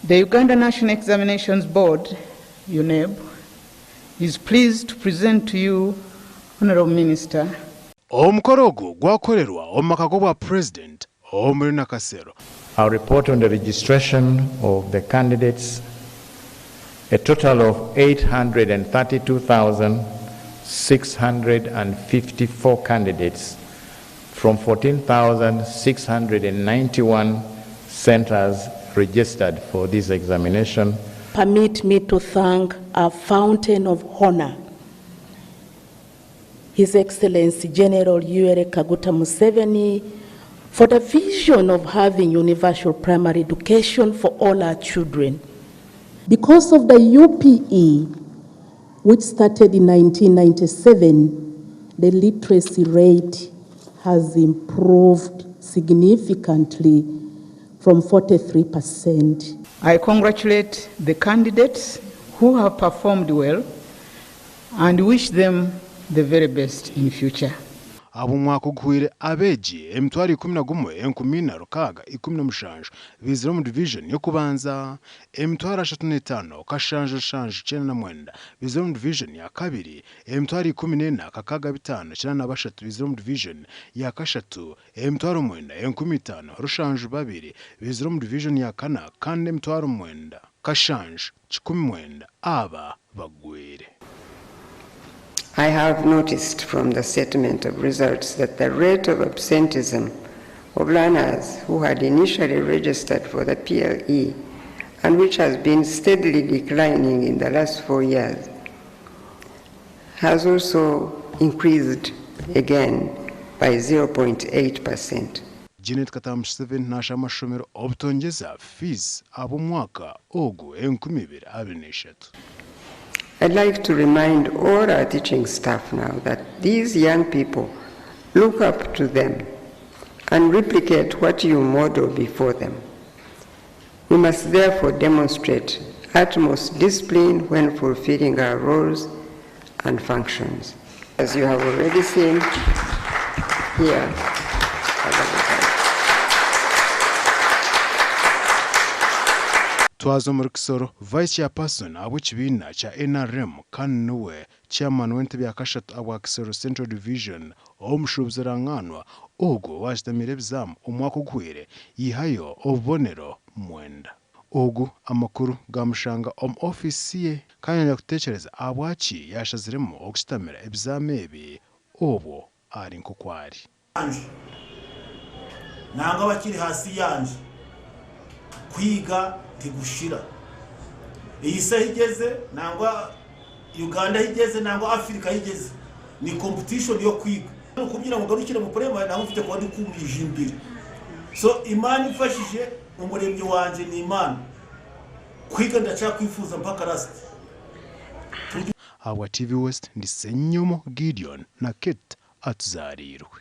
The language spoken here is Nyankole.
The Uganda National Examinations Board, UNEB, is pleased to present to you, Honourable Minister, Omukoro ogu gwakorerwa omu maka g'obwa Purezidenti omuri Nakasero. I'll report on the registration of the candidates. A total of 832,654 candidates from 14,691 centers registered for this examination. Permit me to thank our fountain of honor, His Excellency General Yoweri Kaguta Museveni, for the vision of having universal primary education for all our children. Because of the UPE, which started in 1997, the literacy rate has improved significantly from 43%. I congratulate the candidates who have performed well and wish them the very best in future. Ahabw'omwaka oguhweire abeegi 116,617 baizire omu divijoni y'okubanza, 357,799 baizire omu divijoni ya kabiri, 14,653 baizire omu divijoni ya kashatu, 95,072 baizire omu divijoni ya kana kandi 97,190 aba bagwire. I have noticed from the statement of results that the rate of absenteeism of learners who had initially registered for the PLE and which has been steadily declining in the last 4 years has also increased again by 0.8%. Janet Kataaha Museveni nashaba amashomero obutongyeza fiizi ahabw'omwaka ogu 2023. I'd like to remind all our teaching staff now that these young people look up to them and replicate what you model before them. We must therefore demonstrate utmost discipline when fulfilling our roles and functions. As you have already seen here. Twaza omuri Kisoro, Vice Chairperson ahabw'ekibiina kya NRM kandi niwe Chairman w'entebe ya kashatu ahabwa Kisoro Central Division, Omushuubuzi Rangaanwa ogwo owaashitamiire ebizaamu omwaka oguhweire yaihayo obubonero mwenda. Ogu amakuru gaamushanga omu ofiisi ye kandi yayongyera kuteekyereza ahabwaki yaashaziremu okushitamira ebizaamu ebi obwo ari nk'oku ari. Yangye, nangwa abakiri ahansi yangye, kwiga tigushira. Eyi isi ahu igyeze nangwa Uganda ahu igyeze nangwa Africa ahu igyeze ni competition y'okwiga. Kugira ngu ngarukire omu primary nangwa mfite kuba ndikumija imbere. So Imana imfashije omuremyi wangye ni Imana. Kwiga ndakyakwifuza mpaka last. Ahabwa TV West ndi Ssenyomo Gideon na Kate Atuzaariirwe.